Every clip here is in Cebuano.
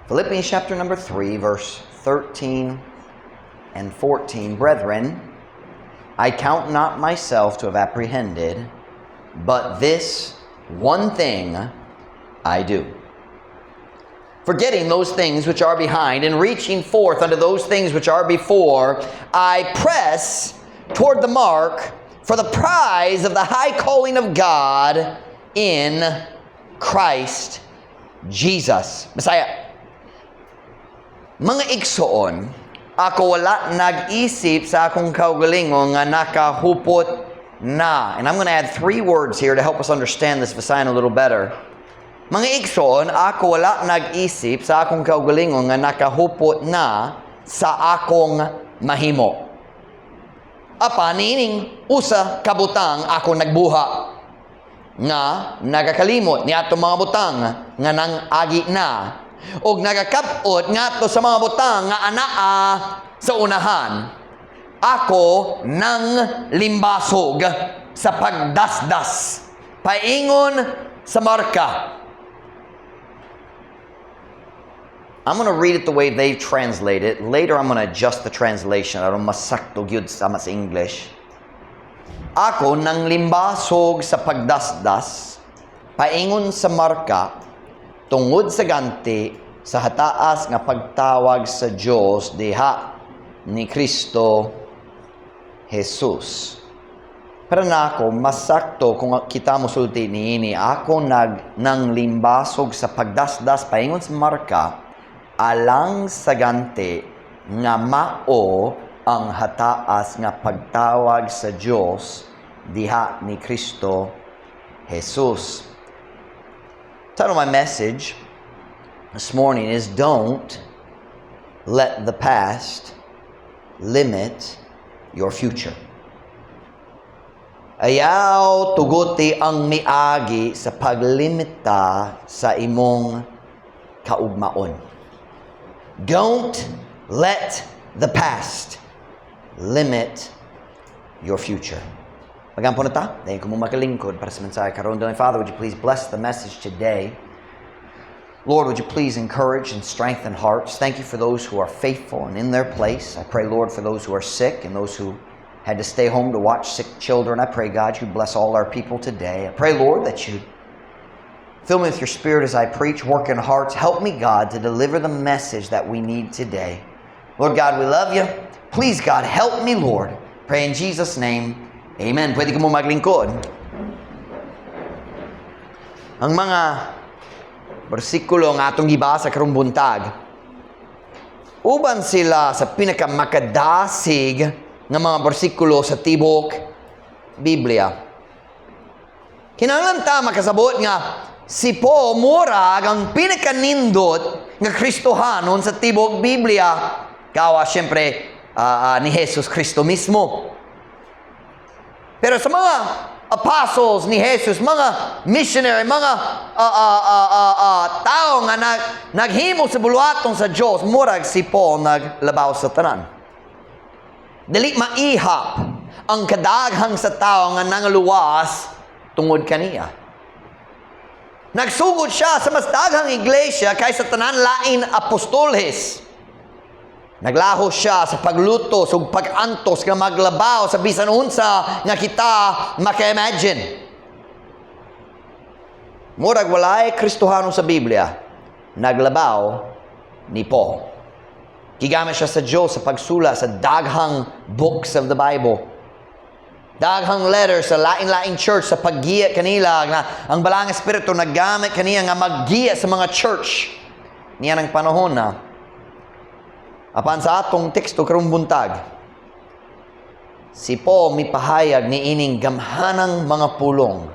Philippians chapter number 3, verse 13 and 14. "Brethren, I count not myself to have apprehended, but this one thing I do. Forgetting those things which are behind and reaching forth unto those things which are before, I press toward the mark for the prize of the high calling of God in Christ Jesus." Bisaya. "Mga igsoon, ako wala nag-isip sa akong kaugalingon nga nakahupot na." And I'm going to add three words here to help us understand this Visayan a little better. "Mga igsoon, ako wala nag-isip sa akong kaugalingon nga nakahupot na sa akong mahimo. Apan niining usa ka butang ako nagbuhat, nga nagakalimot niadtong mga butang nga nang agi na ug nagakab-ot ngadto sa mga butang nga anaa sa unahan, ako nang limbasog sa pagdasdas paingon sa marka." I'm going to read it the way they translate it. Later, I'm going to adjust the translation aron mas sakto gyud sa mas English. "Ako nang limbasog sa pagdasdas paingon sa marka tungod sa ganti sa hataas nga pagtawag sa Dios diha ni Kristo Jesus." Pero nako, mas sakto kung kita mo sulti niini, "Ako nang limbasog sa pagdasdas paingon sa marka alang sa ganti nga mao ang hataas nga pagtawag sa Dios diha ni Kristo Jesus." Title of my message this morning is "Don't Let the Past Limit Your Future." Ayaw tuguti ang miagi sa paglimita sa imong kaugmaon. Don't let the past limit your future. Magampo na ta. Dayon ko mo makalingkod para sa mensahe karon. Heavenly Father, would you please bless the message today? Lord, would you please encourage and strengthen hearts? Thank you for those who are faithful and in their place. I pray, Lord, for those who are sick and those who had to stay home to watch sick children. I pray, God, you bless all our people today. I pray, Lord, that you fill me with your Spirit as I preach, work in hearts. Help me, God, to deliver the message that we need today. Lord God, we love you. Please, God, help me, Lord. Pray in Jesus' name. Amen. Pwede kamo maglingkod. Ang mga bersikulo nga atong gibasa karong buntag, uban sila sa pinakamakadasig nga mga bersikulo sa tibok Biblia. Kinahanglan ta makasabot nga si Paul murag ang pinakanindot nga Kristohanon sa tibok Biblia. Gawa siyempre ni Jesus Kristo mismo. Pero sa mga apostles ni Jesus, mga missionary, mga tao nga naghimo sa buluhaton sa Diyos, murag si Paul naglabaw sa tanan. Dili maihap ang kadaghang sa tao nga nangaluwas tungod kaniya. Nagsugod siya sa mas daghang iglesia kaysa tanan lain apostoles. Naglaho siya sa paglutos ug pag-antos nga maglabaw sa bisan unsa nga kita maka-imagine. Murag walay Kristohano sa Biblia naglabaw ni Paul. Gigamit siya sa Diyos sa pagsula sa daghang books of the Bible. Daghang letters sa lain-laing church sa paggiya kanila nga ang Balaang Espiritu naggamit kaniya nga maggiya sa mga church niya ng panahon na. Apan sa atong teksto karong buntag, si Paul mipahayag ni ining gamhanang mga pulong: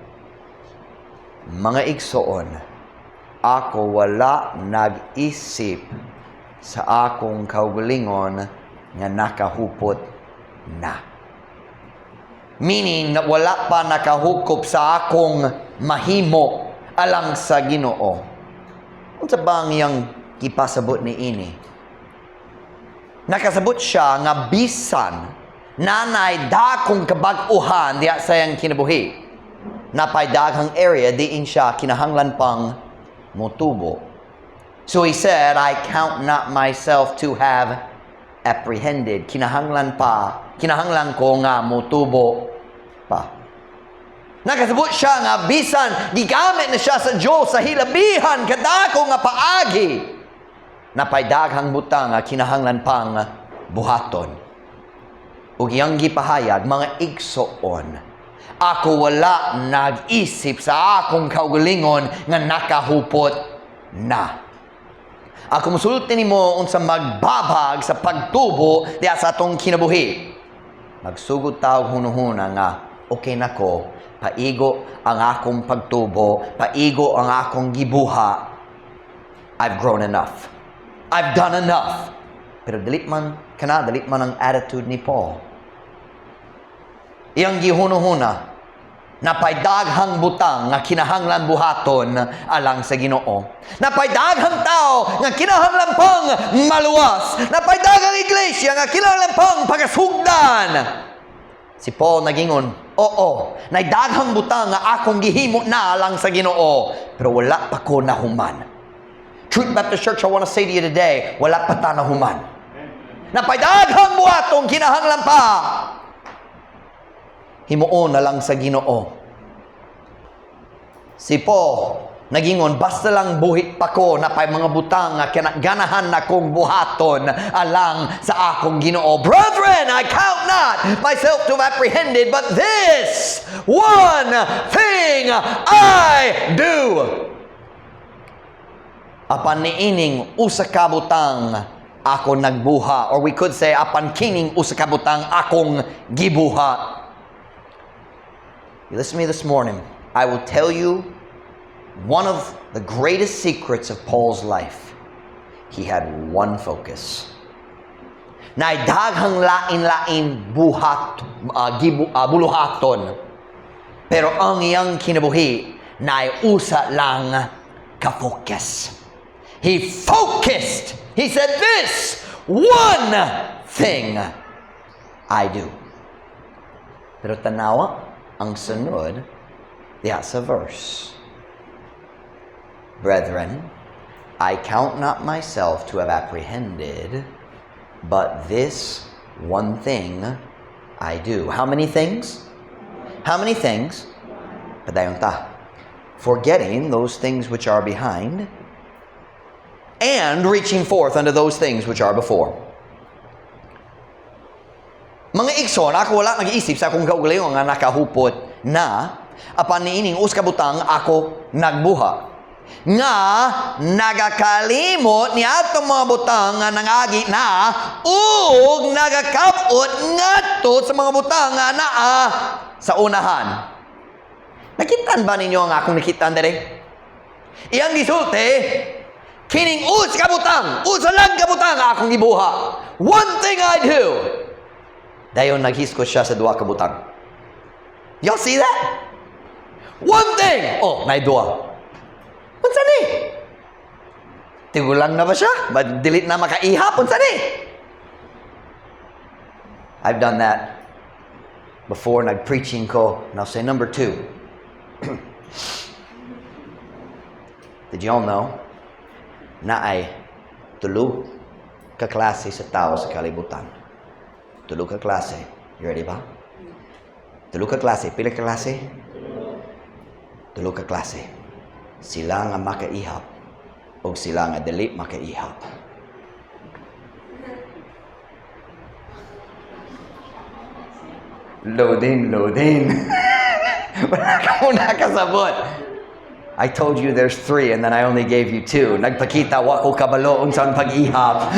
"Mga igsoon, ako wala nag-isip sa akong kaugalingon nga nakahupot na." Meaning, na wala pa nakahukop sa akong mahimo alang sa Ginoo. Unsa ba ang iyang gipasabot ni ini? Nakasabot siya nga bisan nanay dakong kabag-uhan diha sa iyang kinabuhi, napay daghang area diin siya kinahanglan pang motubo. So he said, "I count not myself to have apprehended." Kinahanglan pa, kinahanglan ko nga mutubo pa. Nakasabot siya nga bisan gigamit na siya sa Diyos sa hilabihan kadako nga paagi, napay daghang butang nga kinahanglan pang buhaton. Ug iyang gipahayag, "Mga igsoon, ako wala nag-isip sa akong kaugalingon nga nakahupot na." Ako musulti nimo unsa magbabag sa pagtubo diha sa atong kinabuhi. Magsugod ta og hunuhuna nga okay na ko, paigo ang akong pagtubo, paigo ang akong gibuha. I've grown enough. I've done enough. Pero dili man kana, dili man ang attitude ni Paul. Iyang gihunuhuna, napay daghang butang nga kinahanglan buhaton alang sa Ginoo. Napay daghang tao nga kinahanglan pang maluwas. Napay daghang iglesia nga kinahanglan pang pagasugdan. Si Paul nagingon, "Oo, nay daghang butang nga akong gihimo na alang sa Ginoo, pero wala pa ko nahuman." Truth Baptist Church, I want to say to you today, wala pa ta nahuman. Napay daghang buhatong kinahanglan pa himuon na lang sa Ginoo. Si Paul nagingon, "Basta lang buhi pa ko, napay mga butang nga ganahan na kong buhaton alang sa akong Ginoo. Brethren, I count not myself to have apprehended, but this one thing I do." Apan niining usa ka butang ako nagbuha, or we could say, apan kining usa ka butang akong gibuha. You listen to me this morning. I will tell you one of the greatest secrets of Paul's life. He had one focus. Nay daghang lain-lain buhat buluhaton. Pero ang iyang kinabuhi nay usa lang ka-focus. He focused. He said, "This one thing I do." Pero tanawa ang sunod diha sa verse. "Brethren, I count not myself to have apprehended, but this one thing I do." How many things? How many things? Padayon ta. "Forgetting those things which are behind, and reaching forth unto those things which are before." Mga igsoon, ako wala nag-iisip sa akong kaugalingon nga nakahupot na, apan niining usa ka butang ako nagbuha, nga nagakalimot ni atong mga butang nga nangagi na ug nagakab-ot ngadto sa mga butang nga naa sa unahan. Nakitaan ba ninyo ang akong nakitaan dere? Iyang gisulti, kining usa ka butang, usa lang ka butang akong gibuha. One thing I do. Dayon naghiskot siya sa duha ka butang. Y'all see that? One thing! Oh, nay duha. Unsa ni? Tigulang na ba siya? Ba dili na makaihap? Unsa ni? I've done that before. Nag-preaching ko. And I'll say number two. Did you all know naay tulo ka klase sa tao sa kalibutan? Tulo ka klase. You ready ba? Tulo ka klase. Pila ka klase? Tulo ka klase. Sila nga makaihap o sila nga dili makaihap. Loading, loading. Wala ka muna kasabot. I told you there's three and then I only gave you two. Nagpakita, wa ko kabalo unsan pag-ihap.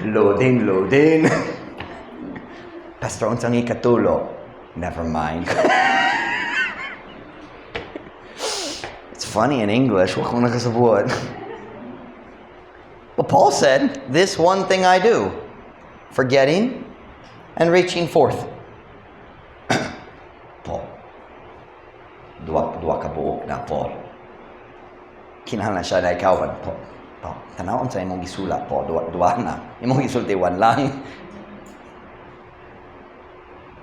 Loading, loading. Pastor, unsang ikatulo? Never mind. It's funny in English. Wa ko nakasabot. But Paul said, "This one thing I do, forgetting and reaching forth." Paul. Duwa, duwa ka buok na, Paul. Kinahanglan siya na ikaw. Paul, Paul, tanawon sa imong gisulat, Paul. Duwa, duwa na. Imong gisulti, one lang.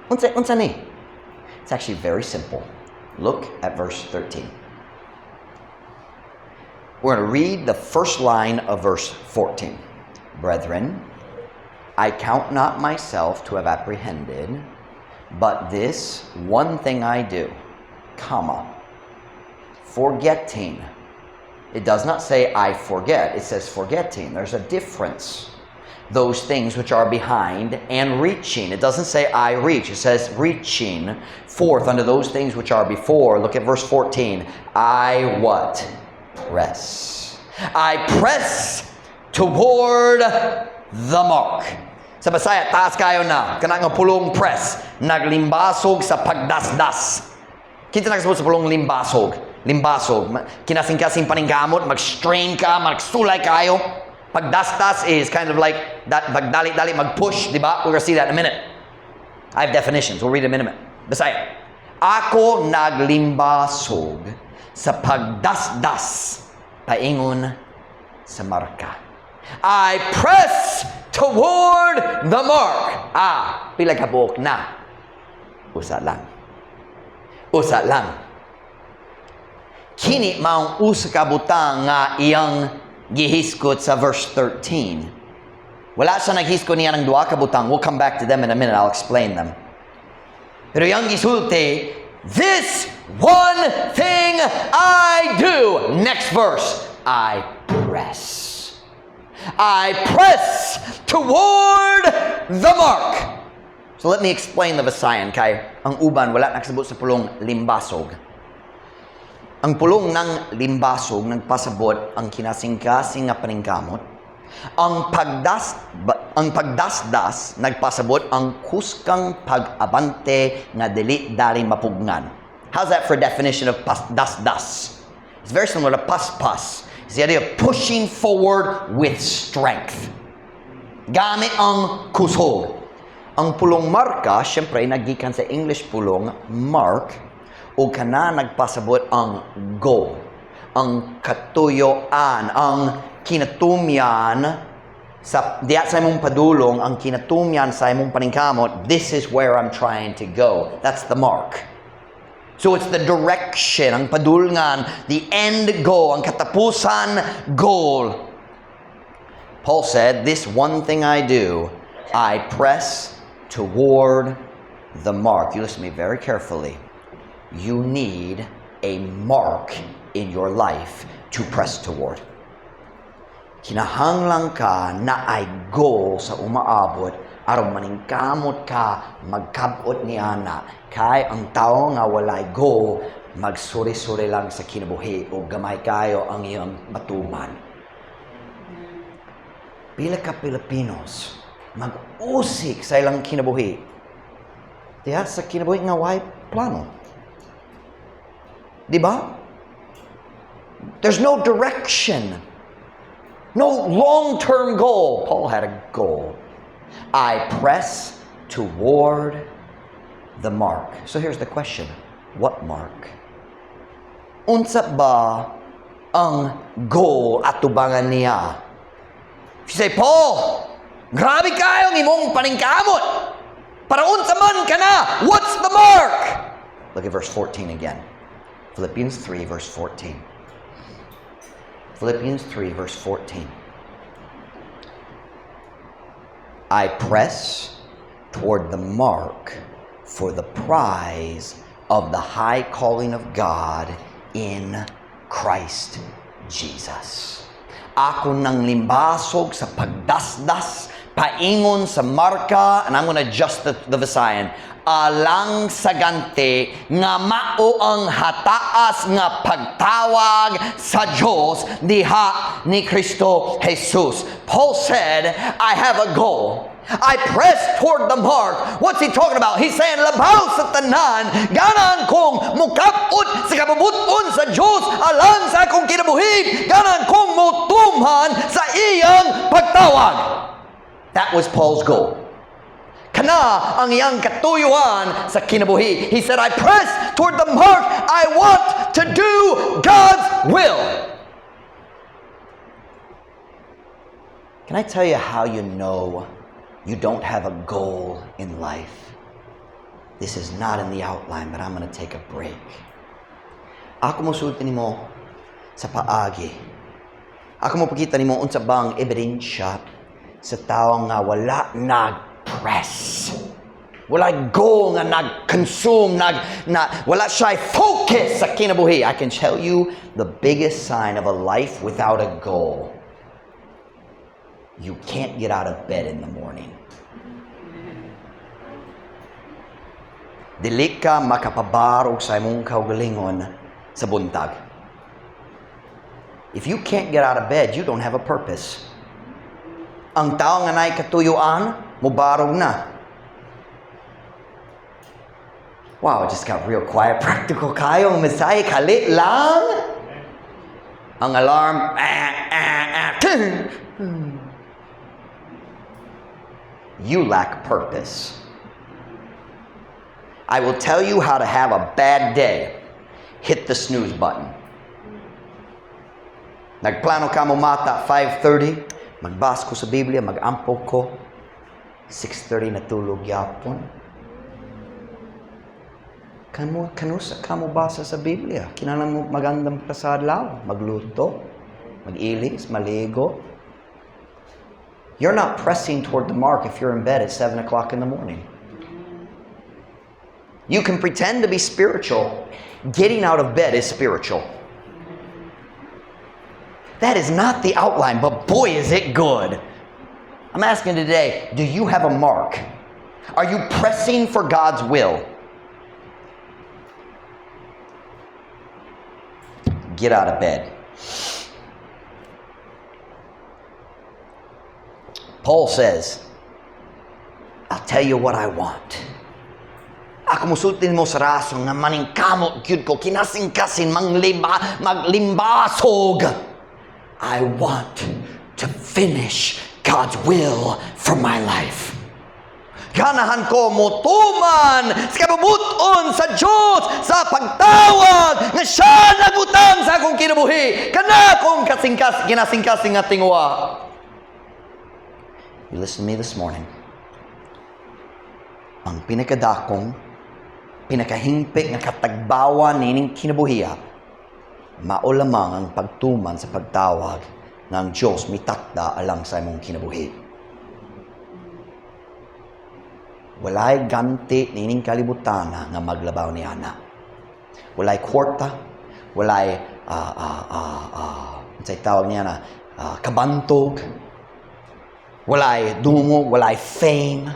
Unsa, unsa ni? It's actually very simple. Look at verse 13. We're going to read the first line of verse 14. "Brethren, I count not myself to have apprehended, but this one thing I do," comma, "forgetting." It does not say "I forget," it says "forgetting." There's a difference. "Those things which are behind and reaching." It doesn't say "I reach," it says "reaching forth unto those things which are before." Look at verse 14. "I" what? "Press. I press toward the mark." Sa Bisaya, taas kaayo na. Kana nga pulong "press." Naglimbasog sa pagdasdas. Kinsa nakasabot sa pulong "limbasog"? Limbasog. Kinasing-kasing paningkamot, mag-strain ka, magsulay kaayo. Pagdasdas is kind of like that, pagdali-dali, mag-push, di ba? We're gonna see that in a minute. I have definitions. We'll read them in a minute. Bisaya. Ako naglimbasog sa pagdasdas paingon sa marka. I press toward the mark. Ah, pila ka buok na? Usa lang. Usa lang. Kini maong usa ka butang nga iyang gihiskot sa verse 13. Wala siya naghiskot niya ng duha ka butang. We'll come back to them in a minute. I'll explain them. Pero iyang gisulti, "This one thing I do." Next verse, "I press. I press toward the mark." So let me explain the Visayan kay ang uban wala nakasabot sa pulong "limbasog." Ang pulong ng "limbasog" nagpasabot ang kinasing-kasing nga paningkamot. Ang pagdasdas nagpasabot ang kuskang pag-abante nga dili dali mapugngan. How's that for a definition of "dasdas"? It's very similar to "paspas." It's the idea of pushing forward with strength. Gamit ang kusog. Ang pulong "marka," syempre, nagikan sa English pulong "mark," o kana nagpasabot ang goal, ang katuyoan, ang kinatumyan sa diya sa imong padulong, ang kinatumyan sa imong paningkamot. This is where I'm trying to go. That's the mark. So it's the direction, ang padulngan, the end goal, ang katapusan goal. Paul said, "This one thing I do, I press toward the mark." You listen to me very carefully. You need a mark in your life to press toward. Kinahanglan ka naay goal sa umaabot aron maningkamot ka magkabot niana, kay ang tao nga walay goal magsuri-suri lang sa kinabuhi o gamay kayo ang iyang matuman. Pila ka Pilipinos mag-usik sa ilang kinabuhi. Diha sa kinabuhi nga way plano. Di ba? There's no direction. No long-term goal. Paul had a goal. "I press toward the mark." So here's the question. What mark? Unsa ba ang goal atubangan niya? If you say, "Paul, grabe kaayo ang imong paningkamot. Para unsa man ka na? What's the mark?" Look at verse 14 again. Philippians 3, verse 14. Philippians 3, verse 14. "I press toward the mark for the prize of the high calling of God in Christ Jesus." Ako nang limbasog sa pagdasdas, paingon sa marka, and I'm going to adjust the Visayan, alang sa ganti nga mao ang hataas nga pagtawag sa Diyos diha ni Kristo Jesus. Paul said, "I have a goal. I press toward the mark." What's he talking about? He's saying, labaw sa tanan, ganahan kong mukap-ot sa kabubut-on sa Diyos alang sa akong kinabuhi, ganahan kong mutumhan sa iyang pagtawag. That was Paul's goal. Kana ang iyang katuyuan sa kinabuhi. He said, "I press toward the mark. I want to do God's will." Can I tell you how you know you don't have a goal in life? This is not in the outline, but I'm going to take a break. Ako mosulti nimo sa paagi Ako mopakita nimo unsa bang ebidensya sa tawo nga wala nag-press. Wala goal nga nag-consume, wala siya focus sa kinabuhi. I can tell you the biggest sign of a life without a goal. You can't get out of bed in the morning. Dili ka makapabarog sa imong kaugalingon sa buntag. If you can't get out of bed, you don't have a purpose. Ang tao nga naay katuyuan, mubarog na. Wow, it just got real quiet. Practical kayo, mensahe, kalit lang. Ang alarm, ah, ah, ah. You lack purpose. I will tell you how to have a bad day. Hit the snooze button. Nagplano ka mo mata 5:30, magbasa ko sa Biblia, magampo ko. 6:30 natulog yapon. Kamo kanusa ka mo basa sa Biblia? Kinahanglan mo magandang pa sa adlaw, magluto, mag-ilis, maligo. You're not pressing toward the mark if you're in bed at 7 o'clock in the morning. You can pretend to be spiritual. Getting out of bed is spiritual. That is not the outline, but boy, is it good. I'm asking today, do you have a mark? Are you pressing for God's will? Get out of bed. Paul says, "I'll tell you what I want." Ako musulti mo sa rason nga maningkamot gyud ko, kinasing-kasing manglima, maglimbasog. I want to finish God's will for my life. Ganahan ko motuman sa kabubuton sa Diyos sa pagtawag nga siya nagbutang sa akong kinabuhi. Kana akong kasingkas, kinasingkasing nga tinguha. You listen to me this morning. Ang pinakadakong, pinakahingpit nga katagbawan nining kinabuhiya, mao lamang ang pagtuman sa pagtawag ng Diyos mitakda alang sa imong kinabuhi. Walay ganti nining kalibutan nga maglabaw ni ana. Walay kwarta, walay unsay tawag niya na kabantog, walay dungog, walay fame.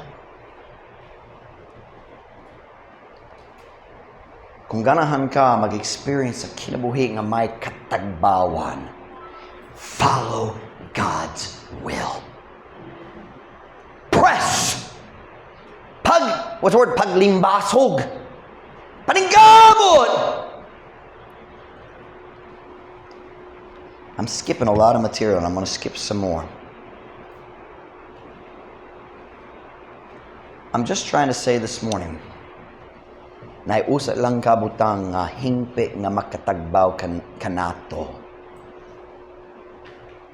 Kung ganahan ka mag-experience sa kinabuhi nga may katagbawan, follow God's will. Press! Pag, what's the word? Paglimbasog. Paningkamot! I'm skipping a lot of material and I'm going to skip some more. I'm just trying to say this morning, naiusa lang kabutang nga hingpit nga makatagbaw kanato.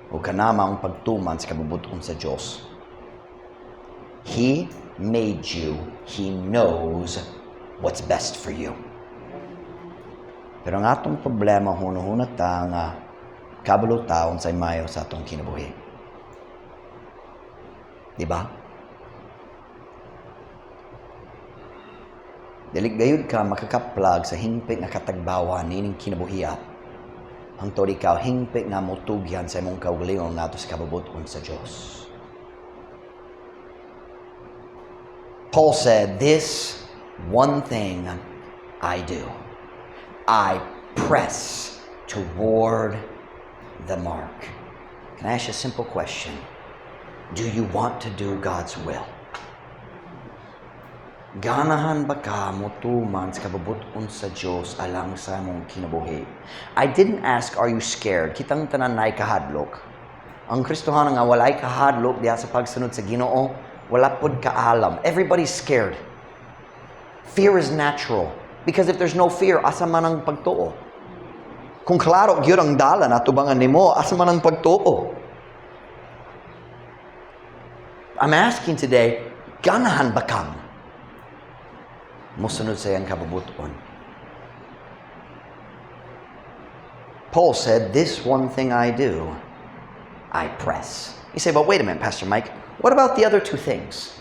O kanama ang pagtuman sa kabubuton sa Diyos. He made you. He knows what's best for you. Pero ang atong problema, hunahuna ta nga kabalo ta unsay mayo sa atong kinabuhi. Di ba? Dili gayud ka makakaplag sa hingpit nga katagbawan nining kinabuhiya. Hangtod ikaw hingpit nga motugyan sa imong kaugalingon ngadto sa kabubuton sa Dios. Paul said, "This one thing I do. I press toward the mark." Can I ask you a simple question? Do you want to do God's will? Ganahan ba ka motuman sa kabubuton sa Dios alang sa imong kinabuhi? I didn't ask, "Are you scared?" Kitang tanan nay kahadlok. Ang Kristohanon nga walay kahadlok diha sa pagsunod sa Ginoo, wala pod kaalam. Everybody's scared. Fear is natural. Because if there's no fear, asa man ang pagtuo? Kung klaro gyud ang dalan atubangan nimo, asa man ang pagtuo? I'm asking today, ganahan ba kang mosunod sa iyang kabubuton? Paul said, "This one thing I do, I press. You say, "But wait a minute, Pastor Mike, what about the other two things?"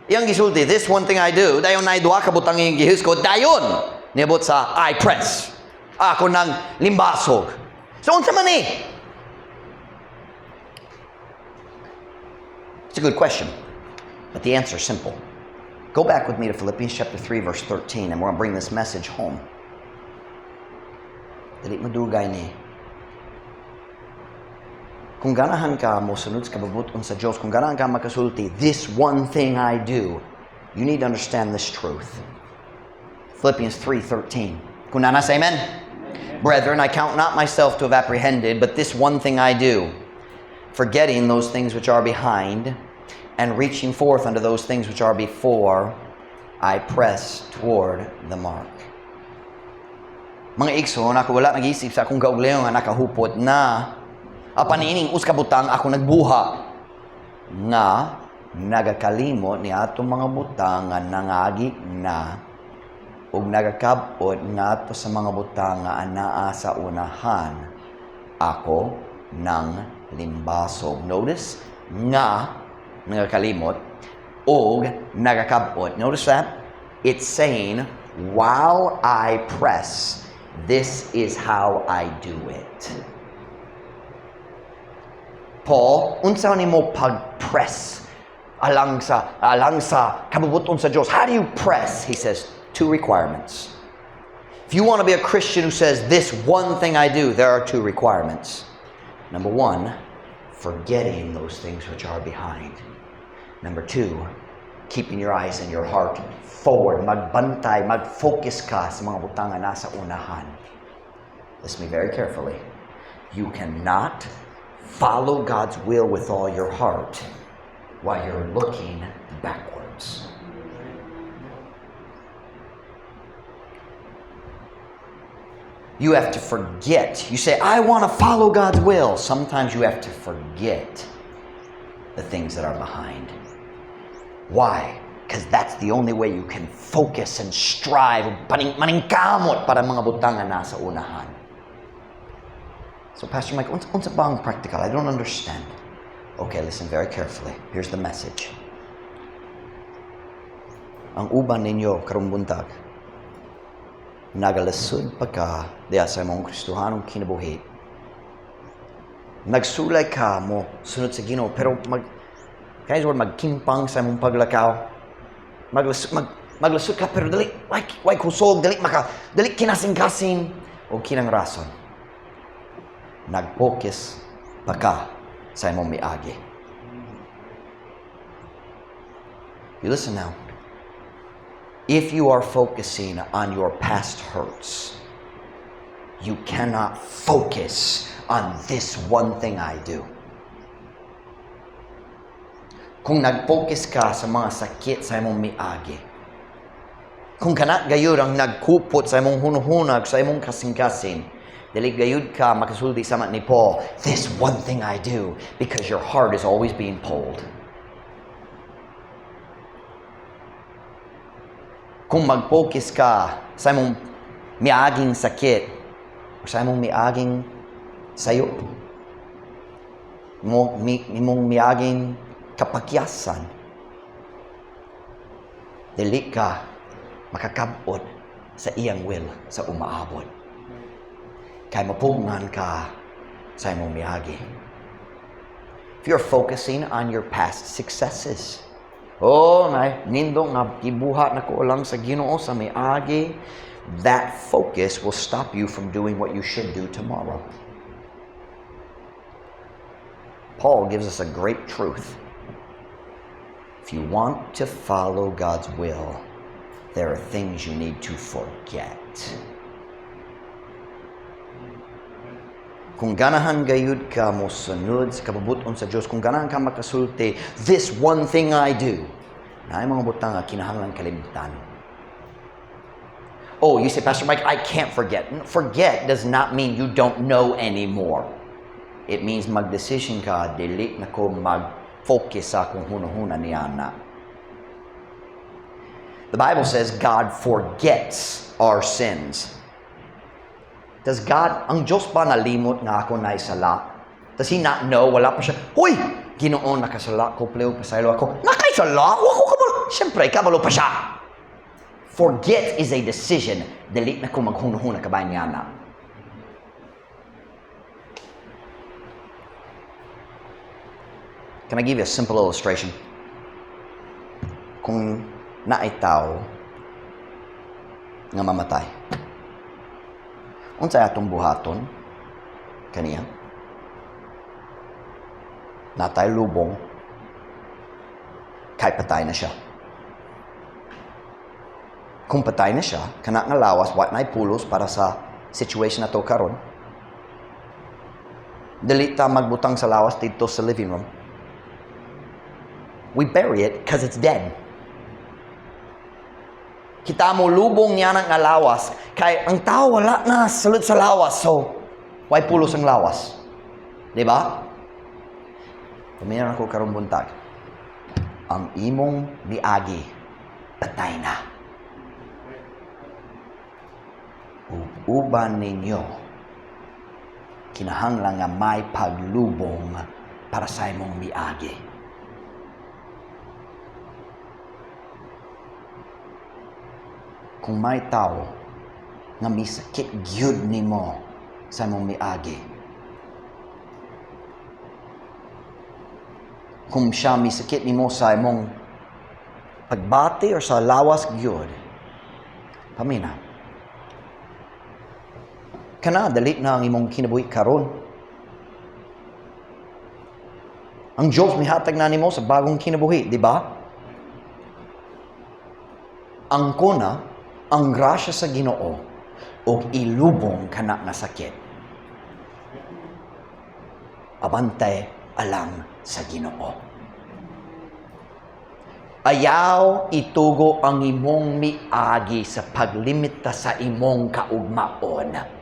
Iyang gisulti, "This one thing I do," dayon naay duha ka butang iyang gihisgot, dayon niabot sa "I press." Ako nang limbasog. So unsa man ni? It's a good question. But the answer is simple. Go back with me to Philippians chapter 3 verse 13, and we're going to bring this message home. Dili madugay ni. Kung ganahan ka mo sunod sa kabubut-on sa Diyos, kung ganahan ka makasulti, "This one thing I do," you need to understand this truth. Philippians 3:13. Kung naa na, say amen. "Brethren, I count not myself to have apprehended, but this one thing I do, forgetting those things which are behind, and reaching forth unto those things which are before, I press toward the mark." Mga igsoon, ako wala nag-isip sa akong kaugalingon nga nakahupot na. Apan ining usa ka butang ako nagbuha, nga nagakalimot ni atong mga butang nga nangagi na ug nagakab-ot ngadto sa mga butang nga anaa sa unahan, ako nang limbasog. Notice, nga nagakalimot og nagakab-ot. Notice that? It's saying, while I press, this is how I do it. Paul, unsa nimo pag-press alang sa kabubuton sa Dios? How do you press? He says, two requirements. If you want to be a Christian who says, "This one thing I do," there are two requirements. Number one, forgetting those things which are behind. Number two, keeping your eyes and your heart forward. Magbantay, mag-focus ka sa mga butang nga nasa unahan. Listen to me very carefully. You cannot follow God's will with all your heart while you're looking backwards. You have to forget. You say, "I want to follow God's will." Sometimes you have to forget the things that are behind. Why? Because that's the only way you can focus and strive. Maningkamot para mga butang nga nasa unahan. "So, Pastor Mike, unsa ba ang practical? I don't understand." Okay, listen very carefully. Here's the message. Ang uban ninyo karong buntag, nagalisod pa ka diya sa imong Kristohanong kinabuhi. Nagsulay ka mo sunod sa Ginoo, pero kaya word magkimpang sa imong paglakaw. Maglisod ka pero dali way kusog, dali kinasing-kasing o kinang rason. Nag-focus pa ka sa imong miagi. You listen now. If you are focusing on your past hurts, you cannot focus on "this one thing I do." Kung nag-focus ka sa mga sakit sa imong miagi, kung kana gayud ang nagkupot sa imong hunahuna, sa imong kasing-kasing, dili gayud ka makasulti sama ni Paul, "This one thing I do," because your heart is always being pulled. Kung mag-focus ka sa imong miaging sakit o sa imong miaging sayop, imong miaging kapakyasan, dili ka makakabot sa iyang will sa umaabot. Kay mapugnan ka sa imong miagi. If you're focusing on your past successes, "Oh, nay, nindot nga gibuhat nako lang sa Ginoo sa miagi," that focus will stop you from doing what you should do tomorrow. Paul gives us a great truth. If you want to follow God's will, there are things you need to forget. Kung ganahan gayud ka mo sunod sa kabubuton sa Dios, kung ganahan ka makasulti, "This one thing I do," naay mga butang nga kinahanglan kalimtan. "Oh," you say, "Pastor Mike, I can't forget." Forget does not mean you don't know anymore. It means mag-decision ka, dili na ko mag-focus sa akong hunahuna niana. The Bible says God forgets our sins. Does God, ang Diyos ba nalimot nga ako naisala? Does he not know? Wala pa siya. "Huy! Ginoo, nakasala ko, please, pasaylo ako." Nakasala? Wa ko kabalo. Siyempre, kabalo pa siya. Forget is a decision. Dili na ko maghunahuna kabahin niana. Can I give you a simple illustration? Kung naay tao nga mamatay, unsay atong buhaton kaniya? Naa tay lubong kay patay na siya. Kung patay na siya, kana nga lawas, wa na'y pulos para sa situation na to karon. Dili ta magbutang sa lawas dito sa living room. We bury it because it's dead. Kita mo lubong niya nga lawas kay ang tao wala na sulod sa lawas. So, way pulos ang lawas? Di ba? Paminaw ako karong buntag. Ang imong miagi, patay na. Uban ninyo, kinahanglan nga may paglubong para sa imong miagi. Kung may tao nga misakit gyud nimo sa imong miagi, kung siya misakit nimo sa imong pagbati or sa lawas gyud, paminaw. Kana dali na ang imong kinabuhi karon. Ang Diyos mihatag na nimo sa bagong kinabuhi, di ba? Ang kuna, ang grasya sa Ginoo og ilubong kana nga sakit. Abante alang sa Ginoo. Ayaw itugo ang imong miagi sa paglimita sa imong kaugmaon.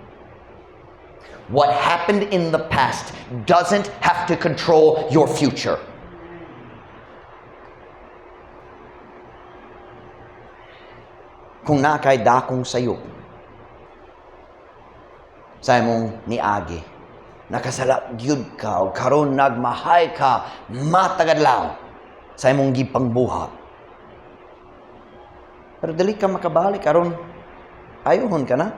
What happened in the past doesn't have to control your future. Kung naa kay dakong sayop sa imong niagi, nakasala gyud ka o karon nagmahay ka matag adlaw sa imong gipangbuhat. Pero dili ka makabalik aron ayohon ka na.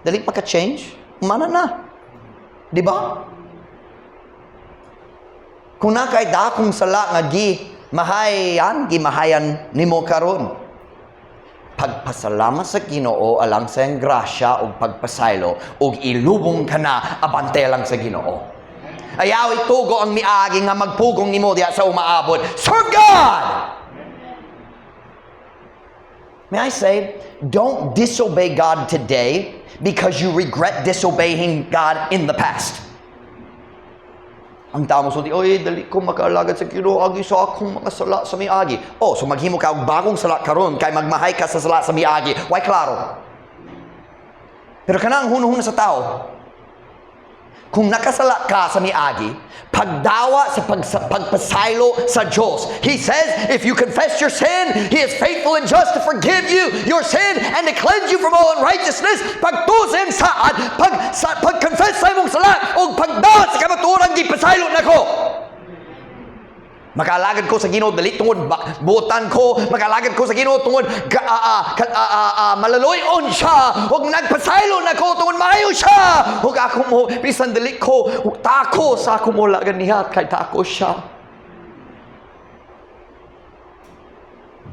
Dili pa ka change, mana na. Di ba? Kung naa kay dakong sala nga gi mahayan, gimahayan nimo karon, pagpasalamat sa Ginoo alang sa iyang grasya ug pagpasaylo ug ilubong ka na abante lang sa Ginoo. Ayaw itugo ang miagi nga magpugong nimo diha sa umaabot. Serve God! May I say, don't disobey God today because you regret disobeying God in the past. Ang tao mo sulti, "Oy, dali ko makaalagad sa Ginoo agi sa akong mga sala sa miagi." Oh, so maghimo ka og bagong sala karon kay magmahay ka sa sala sa miagi. Way klaro? Pero kanang hunahuna sa tao, kung nakasala ka sa miagi, pagdawa sa pagpasaylo sa Diyos. He says, if you confess your sin, He is faithful and just to forgive you your sin and to cleanse you from all unrighteousness. Pagtusim sa, pag, sa pag-confess sa imong sala, o pagdawa sa kamatuoran, gipasaylo nako. Makalagad ko sa Ginoo dali tungod buotan ko, makalagad ko sa Ginoo tungod ka, maluluy-on siya, ug nagpasaylo nako tungod maayo siya. Ug ako mo bisan dili ko tako sa ako mo lagad niya kay tako siya.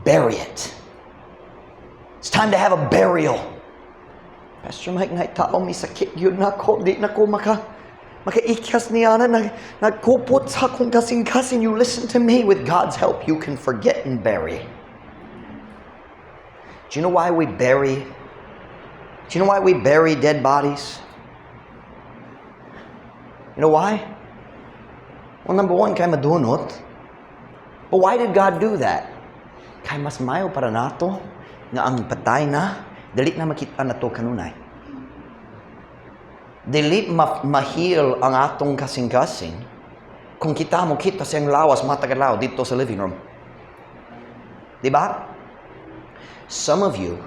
Bury it. It's time to have a burial. "Pastor Mike, naay tao may sakit gyud nako, di na ko makaikyas niya na nagkupot sa akong kasing-kasing." You listen to me. With God's help, you can forget and bury. Do you know why we bury? Do you know why we bury dead bodies? You know why? Well, number one, kay madunot. But why did God do that? Kay mas mayo para nato nga ang patay na, dili na makita na to kanunay. Dili ma-heal ang atong kasing-kasing kung kita mo kita siyang lawas matag adlaw dito sa living room. Di ba? Some of you,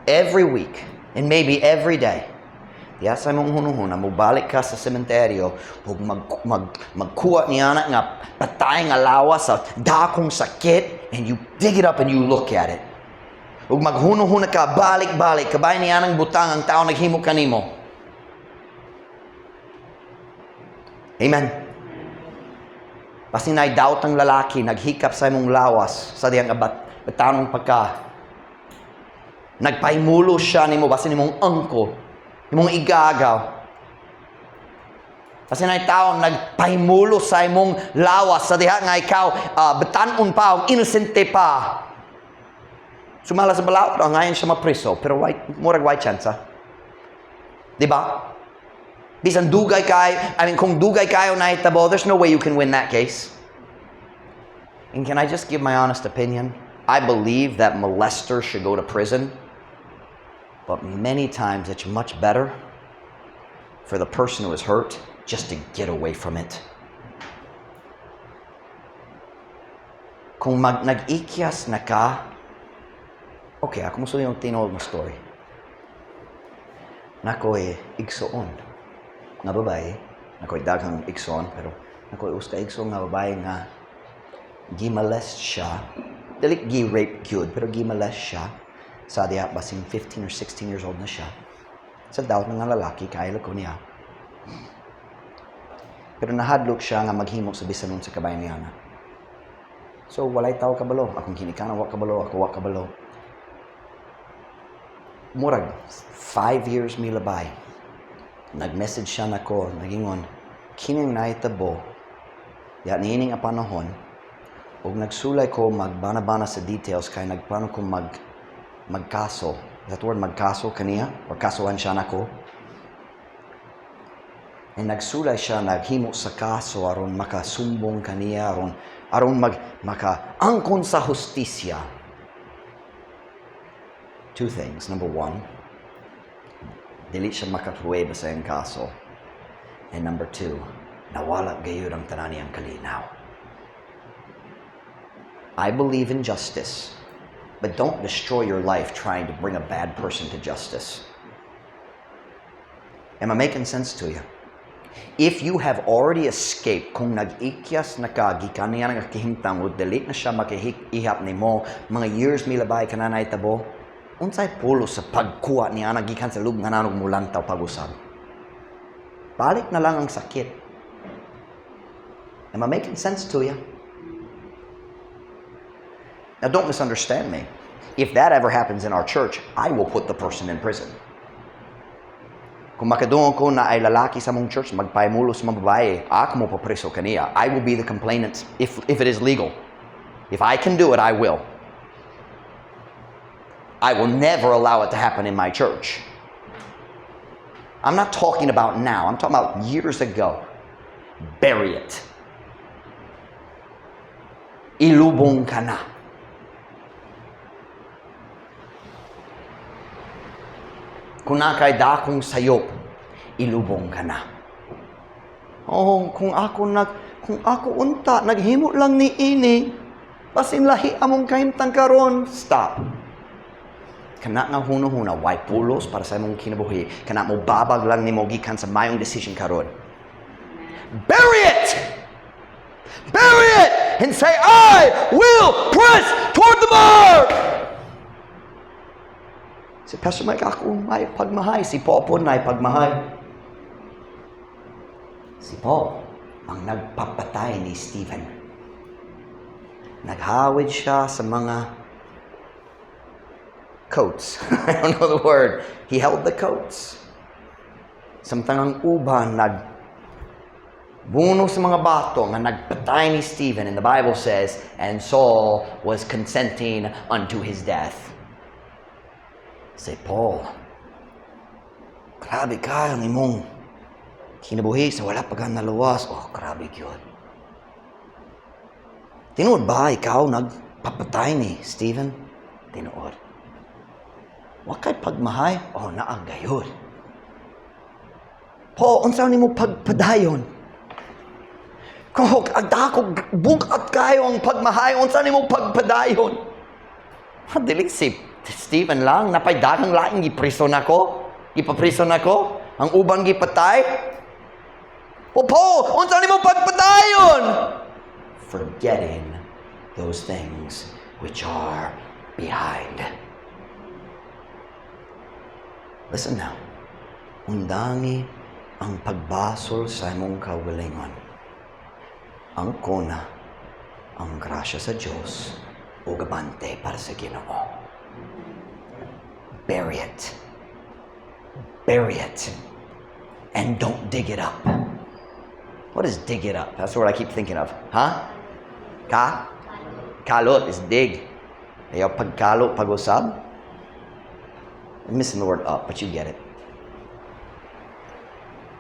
every week, and maybe every day, Diya sa imong hunuhuna, mubalik ka sa sementeryo ug magkuha niya na nga patay nga lawas sa dakong sakit, and you dig it up and you look at it. Ug maghunuhuna ka balik-balik kabay niya nang butang ang tao naghimo kanimo. Amen. Basin ay doubt ang lalaki naghikap sa imong lawas sa diyang abat batanong pagka nagpahimulo siya nimo, basin imong uncle, imong igagaw. Basin ay tao nagpahimulo sa imong lawas sa diha nga ikaw batanon pa o inosente pa. Sumala sa balaod, ang ngayon siya mapriso, pero why, murag way chance, ah. Di ba? Bisan dugay kay, I mean, kung dugay kayo nahitabo, there's no way you can win that case. And can I just give my honest opinion? I believe that molesters should go to prison. But many times it's much better for the person who is hurt just to get away from it. Kung nag-ikyas na ka, okay, ako mo yung tinuod mo story. Nakoy igsoon nga babae, nakoy daghang igsoon, pero nakoy usa ka igsoon nga babae nga gimolest siya, dili gi-rape gyud, pero gimolest siya sa diha basin 15 or 16 years old na siya. Sa daot nga lalaki, kaila ko niya. Pero nahadlok siya nga maghimo sa bisan unsa kabay niya na. So walay tao kabalo, akong ginikanan wa kabalo, ako wa kabalo. Murag 5 years milabay. Nag-message siya nako, nagingon, kining nahitabo, ya niini nga panahon, ug nagsulay ko magbana-bana sa details kay nagplano ko magkaso. Is that the word, magkaso kaniya? Or kasuhan siya nako? And nagsulay siya, naghimo sa kaso aron makasumbong kaniya, aron makaangkon sa hustisya. Two things. Number one, dili siya makapruweba sa iyang kaso. And number two, nawala gayud ang tanan niyang kalinaw. I believe in justice, but don't destroy your life trying to bring a bad person to justice. Am I making sense to you? If you have already escaped, kung nag-ikyas na ka, gikan niya nga kahimtang, o dili na siya makihihap nimo, mga years milabay ka na nahitabo, unsay pulos sa pagkuha niya na gikan sa lubnganan nga nanog mulantaw pag-usab? Balik na lang ang sakit. Am I making sense to you? Now, don't misunderstand me. If that ever happens in our church, I will put the person in prison. Kung makadungog ko na ay lalaki sa mong church, magpahimulo sa mga babae, ako mo papreso kaniya. I will be the complainant if it is legal. If I can do it, I will. I will never allow it to happen in my church. I'm not talking about now. I'm talking about years ago. Bury it. Ilubong ka na. Kung nakay dakong sayop, ilubong ka na. Oh, kung ako unta, naghimo lang ni ini, basin lahi among kahimtang karon. Stop. Kana nga huno-huna, way pulos para sa imong kinabuhi. Kana mo babag lang nimo gikan sa mayong decision karon. Bury it! Bury it! And say, "I will press toward the mark!" Si Pastor Mike, ako may pagmahay. Si Paul po may pagmahay. Si Paul ang nagpapatay ni Stephen. Naghawid siya sa mga coats. I don't know the word. He held the coats. Samtang ang uban nagbuno sa mga bato nga nagpatay ni Stephen. And the Bible says, "And Saul was consenting unto his death." Say, "Paul, grabe ka ang imong kinabuhi sa wala pa ka naluwas. Oh, grabe gyud. Tinuod ba ikaw nagpapatay ni Stephen?" "Tinuod." "Wa kay pagmahay?" "Oh, naa gayud." "Paul, unsa nimo pagpadayon? Kung agdako bugat kayo ang pagmahay, unsa nimo pagpadayon?" Dili si Stephen lang, napay daghang laing gipriso nako, gipapriso nako. Ang uban gipatay? O Paul, unsa nimo pagpatayon? Forgetting those things which are behind. Listen now. Undangi ang pagbasol sa imong kaugalingon. Angkona ang grasya sa Diyos ug abante para sa Ginoo. Bury it. Bury it. And don't dig it up. What is "dig it up"? That's the word I keep thinking of. Huh? Ka? Kalot is dig. Ayaw pagkalo, pag-usab. I'm missing the word "up," but you get it.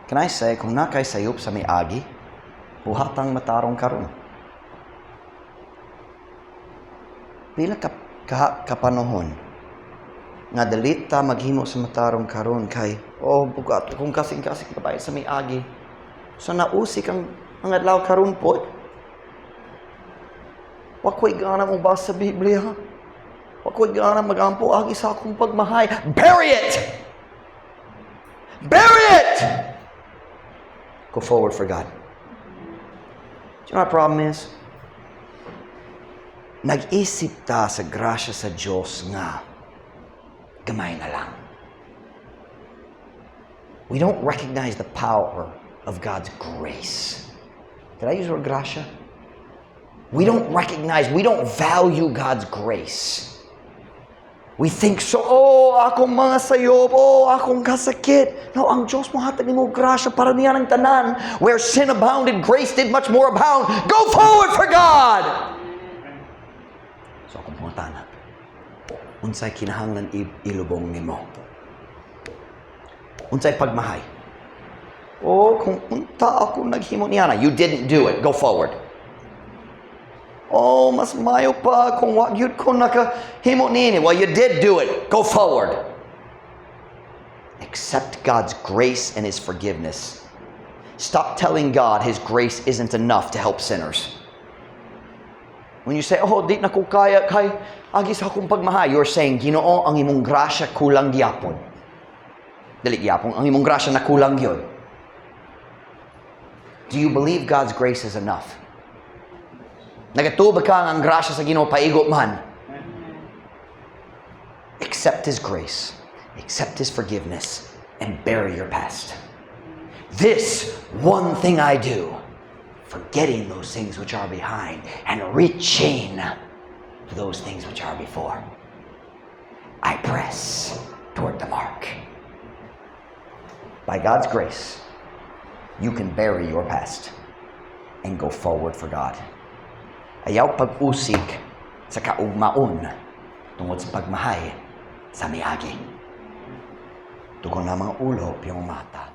Can I say, kung naa kay sayop sa miagi, buhatang matarong karon. Pila ka kapanahon nga dili ta maghimo sa matarong karon kay, "Oh, bugat kung kasing-kasing kabay sa miagi." So nausik ang adlaw karon pod. Wa ko'y gana mo basa sa Biblia. Wa ko'y gana magampo agi sa akong pagmahay. Bury it! Bury it! Go forward for God. Do you know what our problem is? Nag-isip ta sa grasya sa Diyos nga gamay na lang. We don't recognize the power of God's grace. Did I use the word "grasya"? We don't recognize, we don't value God's grace. We think so, "Oh, akong mga sayop, oh, akong kasakit." No, ang Diyos mohatag nimo grasya para niya ng tanan. Where sin abounded, grace did much more abound. Go forward for God! So akong pangutana, unsay kinahanglan ilubong nimo? Unsay pagmahay? "Oh, kung unta ako naghimo niya na." You didn't do it. Go forward. "Oh, mas mayo pa kung wa gyud ko nakahimo niini." Well, you did do it. Go forward. Accept God's grace and His forgiveness. Stop telling God His grace isn't enough to help sinners. When you say, "Oh, di na ko kaya kay agi sa akong pagmahay," you're saying, "Ginoo, ang imong grasya kulang gyapon." Dili gyapon, ang imong grasya na kulang gyud. Do you believe God's grace is enough? Nagatuo ba ka nga ang grasya sa Ginoo paigo man? Accept His grace, accept His forgiveness, and bury your past. This one thing I do, forgetting those things which are behind and reaching to those things which are before. I press toward the mark. By God's grace, you can bury your past and go forward for God. Ayaw pag-usik sa kaugmaon tungod sa pagmahay sa miagi. Tugon na mga ulo, piyong mata.